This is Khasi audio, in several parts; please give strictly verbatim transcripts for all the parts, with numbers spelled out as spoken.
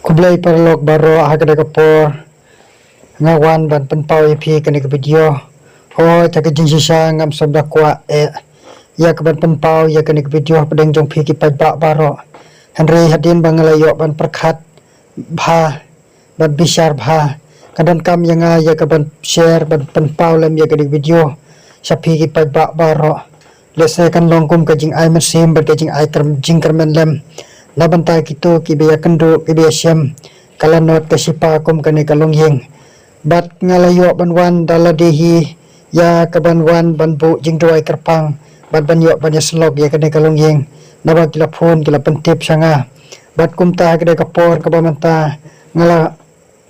Khublei paralok baroh, ha kane ka por nga wan ban pynpaw ïa phi kane ka video. Hooid, ha ka jingshisha ngam shym da kwah eh ïa ka ban pynpaw ïa kane ka video hapdeng jong phi ki paidbah baroh. Hynrei hadien ba nga la ïoh ban pyrkhat bha, ban bishar bha, ka donkam ïa nga ïa ka ban share, ban pynpaw lem ïa kane ka video sha phi ki paidbah baroh. Lehse kan long kum ka jingai mynsiem bad ka jingai kyrm-, jingkyrmen lem na bynta kito kiba ïakynduh, kiba ïashem ka lanot ka shipa kum kane ka longïing. Bad nga la ïoh ban wan da lade hi ïa ka ban wan ban buh jingduwai kyrpang bad ban ïoh ban ïasyllok ïa kane ka longïing, naba ki la phone, ki la pyntip sha nga. Bad kumta ha kane ka por kaba mynta nga la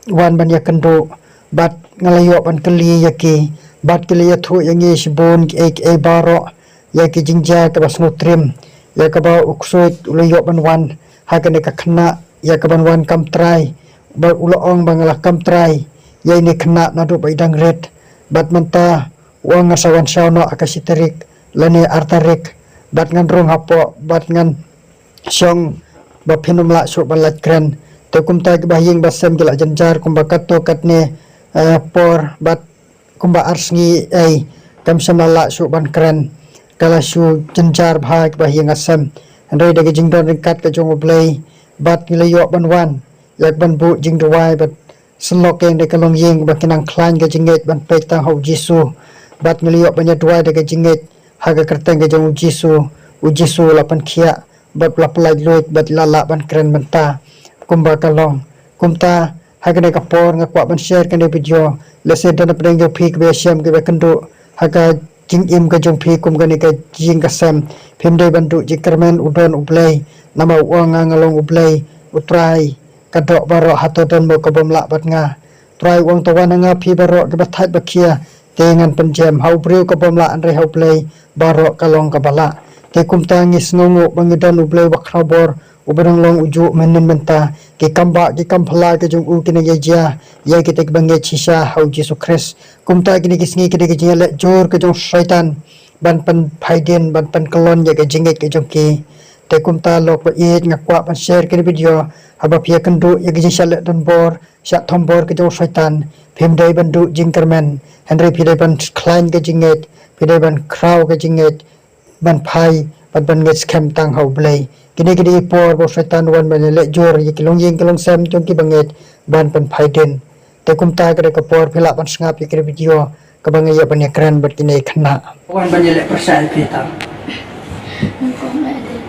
wan ban ïakynduh bad nga la ïoh ban kylli ïa ki, bad ki la ïathuh ïa ngi shibun kiei kiei baroh, ïa ki jingjia kaba sngewtriem, ïa kaba u ksuid u la ïoh ban wan ha kane ka khynnah, ïa ka ban wan kam trai, bad u la ong ba nga la kam trai ïa ine i khynnah naduh ba i dang rit. Bad mynta u ong nga sa wan shaw noh ha ka shi tarik lane ar tarik, bad ngan rung hapoh bad ngan shong ba phin ym lah shuh ban lait kren. Te kumta kiba ha ïing ba sem ki la jynjar kumba katto katne, eh, por, bad kumba ar sngi ei kam shym la lah shuh ban kren. Ka la shu jynjar bha kiba ha ïing ba sem. Hynrei da ka jingdon ryngkat ka jong U Blei bad ngi la ïoh ban wan ïa ka ban buh jingduwai bad syllok ïa kane ka longïing ba kin nang khlaiñ ka jingngeit ban peit tang ha U Jisu. Bad ngi la ïoh ban ïaduwai da ka jingngeit ha ka kyrteng ka jong U Jisu. U Jisu u la pynkhiah bad u la pyllait luid bad la lah ban kren mynta kumba ka long. Kumta ha kane ka por nga kwah ban share kane ka video. Lehse don hapdeng jong phi kiba ïashem, kiba ïakynduh ha ka jingim ka jong phi kum kane ka ïing ka sem, phim dei ban duh jingkyrmen, u don U Blei. Namar u ong nga, nga long U Blei, U Trai ka doh baroh, hato don mo ka bym lah bad nga? Trai u ong, to wan ha nga phi baroh kiba thait ba khia, te ngan pynjem. Ha u briew ka bym lah, hynrei ha U Blei baroh ka long kaba lah. Te kumta ngi sngewnguh ba ngi don U Blei ba khraw bor, uba dang long ujuh mynhynnin mynta. Ki kam bah, ki kam phylla ki jong u kin nang ïa jia ïa kita kiba ngeit shisha ha U Jisu Khrist. Kumta kine ki sngi ki dei ki jingïaleh jur ka jong Soitan ban pynphai dien, ban pynkyllon ïa ka jingngeit ka jong ki. Te kumta lok ba ïeit, nga kwah ban share kane ka video haba phi ïakynduh ïa ka jingshah leh donbor, shah thombor ka jong Soitan. Phim dei ban duh jingkyrmen, hynrei phi dei ban khlaiñ ka jingngeit, phi dei ban khraw ka jingngeit, ban phai bad ban ngeit skhem tang ha U Blei. Kine ki dei ki por ba u Soitan u wan ban ïaleh jur ïa ki longïing ki longsem jong kiba ngeit ban pynphai dien. Te kumta ka dei ka por phi lah ban sngap ïa kane ka video kaba nga ïa ban ïakren bad kine ki khynnah. Wan ban ïaleh pyrshah ïa phi tang. Ngan kong eh dei.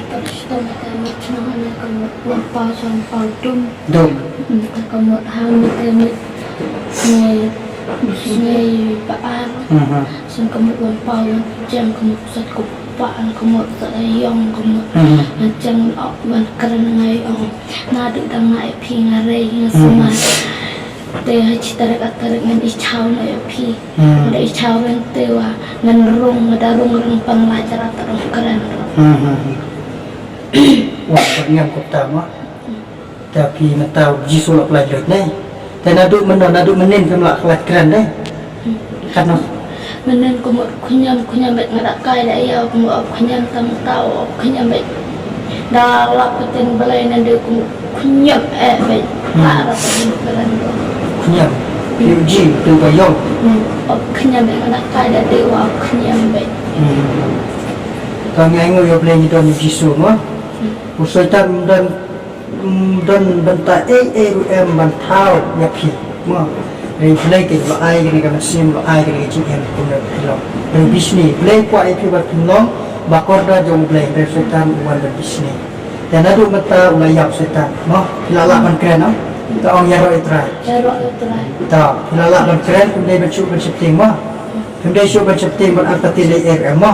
Pyrshah tang ka mut chnong, ngan kong mut wan paw song paw dum. Dum. Ngan kong mut hang mut eh mut. Ngai, ngai ba ar. Mhm. Song kong mut wan paw, wan jam kong mut sat ko pa, kong mut sat ayong kong mut. Mhm. Ngan jam wan ok, wan kren ngai ong. Naduh dang nga ïa phi nga rei nga sumar. Te ha chi tarik ar tarik ngan ïa chaw na ïa phi. Hmm. Ngan ïa chaw reng te wa ngan rung, nga da rung reng pang la jara ta rung kren. Hmm, hmm, hmm. Wa, ba ngiam kumta mo. Te phi mynta Jisu la pyllait lut ne. Te naduh mynno, naduh mynnin phim lah klet kren ne. Katno? Mynnin kumut khñiam, khñiam bad nga da kai da ïa, kumut ap khñiam tam tau, ap khñiam bad da lap ka ten balai nan de kumut khñiam eh bad. Hmm. Ka da ka ten balan do. Khñiam. Yu ji tu ba yong. Hmm. Ap khñiam bad nga da kai da de wa ap khñiam bad. Hmm. Ka ngai ngo ïa Blei ngi don Jisu mo. Hmm. U Soitan don Ym don bynta ei ei ruh em ban thaw ïa phi. Mo. Hynrei Blei keiñ ba ai kane ka mynsiem, ba ai kane ka jingim kumne phi long. Hynrei bishni, Blei kwah ïa phi ba phin long ba kordor jong U Blei, hynrei Soitan u wan ban bishni. Te naduh mynta u la ïap Soitan. Mo, phi la lah ban kren, no? To ong ïaroh ïa u Trai. Ïaroh ïa u Trai. To, phi la lah ban kren, phim dei ban shu ban sheptieng, mo. Phim dei shu ban sheptieng ban artatien ei ei ruh em, mo.